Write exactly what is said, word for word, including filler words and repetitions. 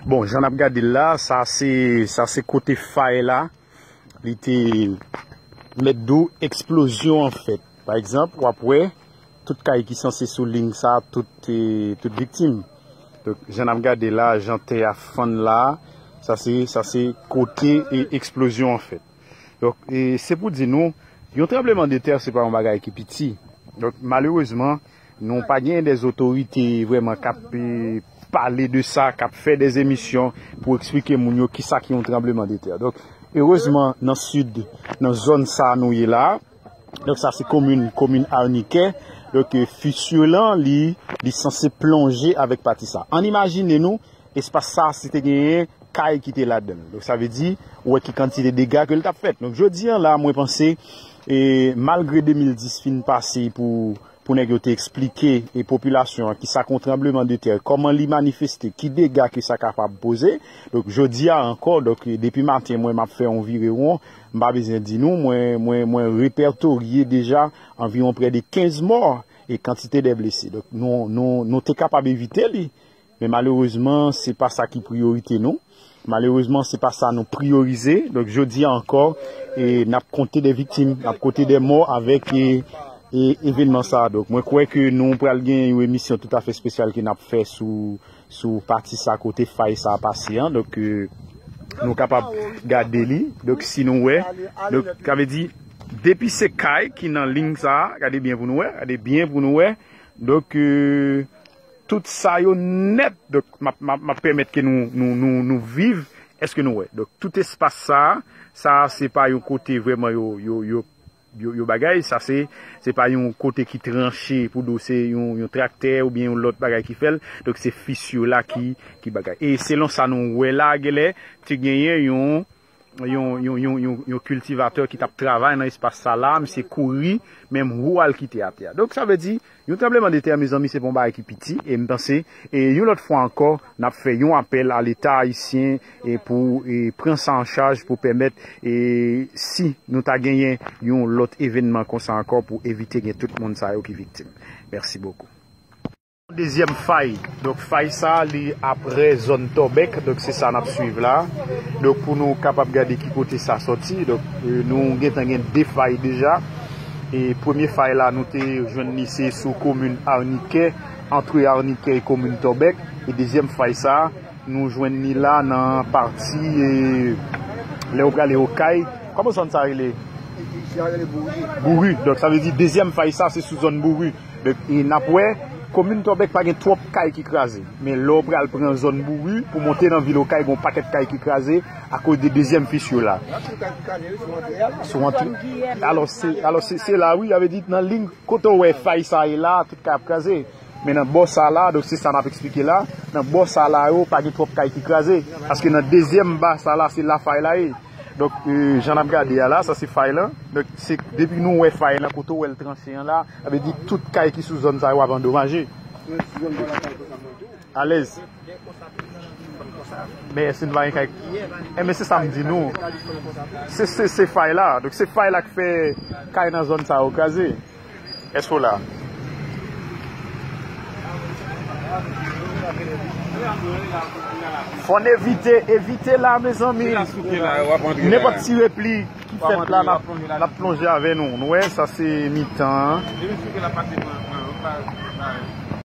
Bon, jan n ap gade l la, sa se, sa se kote fay la, li te mèt di w eksplozyon an fèt. Pa egzanp, w ap wè tout kay ki sanse sou liy sa, tout, e, tout viktim. Donk, jan n ap gade la, jan tè a fann la, sa se, sa se kote, e, eksplozyon an fèt. Donk, e, se pou di nou, yon tranblemanntè se pa yon bagay ki piti. Donk, malerezman, nou pa gen de otorite vrèman k ap, e, pale de sa, k ap fè de emisyon pou eksplike moun yo kisa ki yon tranblemanntè. Donk, erezman, nan sid, nan zòn sa nou ye la, donk, sa se komin, komin Arnikè. Donk, e, fissure lan, li, li sanse plonje avèk pati sa. Ann imajine nou, espas sa, si te genyen kay ki te ladan l. Donk, sa vle di, ou wè ki kantite dega ke l t ap fèt. Donk, jodi a la, mwen panse, e, malgre de mil dis fin pase pou, pou nèg yo te eksplike, e, popilasyon an kisa k yon tranblemanntè, kòman li manifeste, ki dega ke sa kapab poze. Donk, jodi a ankò, donk, e, depi maten, mwen, m ap fè yon virewon, m pa bezwen di nou, mwen, mwen, mwen repètorye deja anviwon prè de kenz mò e kantite de blese. Donk, nou, nou, nou te kapab evite li. Men malerezman, se pa sa ki priyorite nou. Malerezman, se pa sa nou priyorize. Donk, jodi a ankò, e, n ap konte de viktim, n ap konte de mò avèk, e, e, evènman sa. Donk, mwen kwè ke nou pral gen yon emisyon toutafè espesyal ke n ap fè sou, sou pati sa kote fay sa pase an. Donk, e, nou kapab gade li. Donk, si nou wè, donk, sa vle di, depi se kay ki nan liy sa, gade byen pou nou wè, gade byen pou nou wè. Donk, e, tout sa yo nèt. Donk, m ap, m ap, m ap pèmèt ke nou, nou, nou, nou viv. Èske nou wè? Donk, tout espas sa, sa se pa yon kote vrèman yo, yo, yo, yo, yo bagay. Sa se, se pa yon kote ki tranche pou di w se yon, yon traktè oubyen yon lòt bagay ki fè l. Donk, se fissure la ki, ki bagay. E selon sa nou wè la, genlè, te genyen yon yon, yon, yon, yon, yon kiltivatè ki t ap travay nan espas sa la, misye kouri, menm wou al kite atè a. Donk, sa vle di, yon tranblemanntè, mezanmi, se pa yon bagay ki piti, e m panse, e yon lòt fwa ankò, n ap fè yon apèl a Leta ayisyen, e pou, e pran sa an chaj, pou pèmèt, e si nou ta genyen yon lòt evènman konsa ankò, pou evite gen tout moun sa yo ki viktim. Mèsi bokou. Dezyèm fay. Donk, fay sa, li aprè zòn Tòbèk. Donk, se sa n ap swiv la. Donk, pou nou kapab gade ki kote sa sòti. Donk, e, nou gentan gen de fay deja. E premye fay la, nou te jwenn li se sou komin Arnikè, antre Arnikè e komin Tòbèk. E dezyèm fay sa, nou jwenn li la nan pati, e, lè ou prale Okay. Kòman zòn sa rele? Bouri. Donk, sa vle di dezyèm fay sa, se sou zòn Bouri. Donk, e n ap wè, komin Tòbèk pa gen twòp kay ki kraze. Men lè w pral pran zòn Bouri, pou monte nan vil Okay, gen yon pakèt kay ki kraze akoz de dezyèm fissure la. Sou antre. Alò, se, alò, se, se la, wi, sa vle di nan liy kote w wè fay sa ye la, tout kay ap kraze. Men nan bò sa la, donk se sa n ap eksplike la, nan bò sa la yo, pa gen twòp kay ki kraze. Paske nan dezyèm ba sa la, se la fay la ye. Donk, e, jan n ap gade a la, sa se fay lan. Donk, se depi nou wè fay lan, kote w wè l tranche an la, sa vle di tout kay ki sou zòn sa yo ap andomaje. Alèz. Men si n pa gen kay. Enben, se sa m di nou. Se, se, se fay la. Donk, se fay la k fè kay nan zòn sa yo kraze. Èske w la? Fò n evite, evite la, mezanmi. Nenpòt ti repli ki fèt la, n ap, n ap plonje avè nou. Nou wè, sa se mitan an.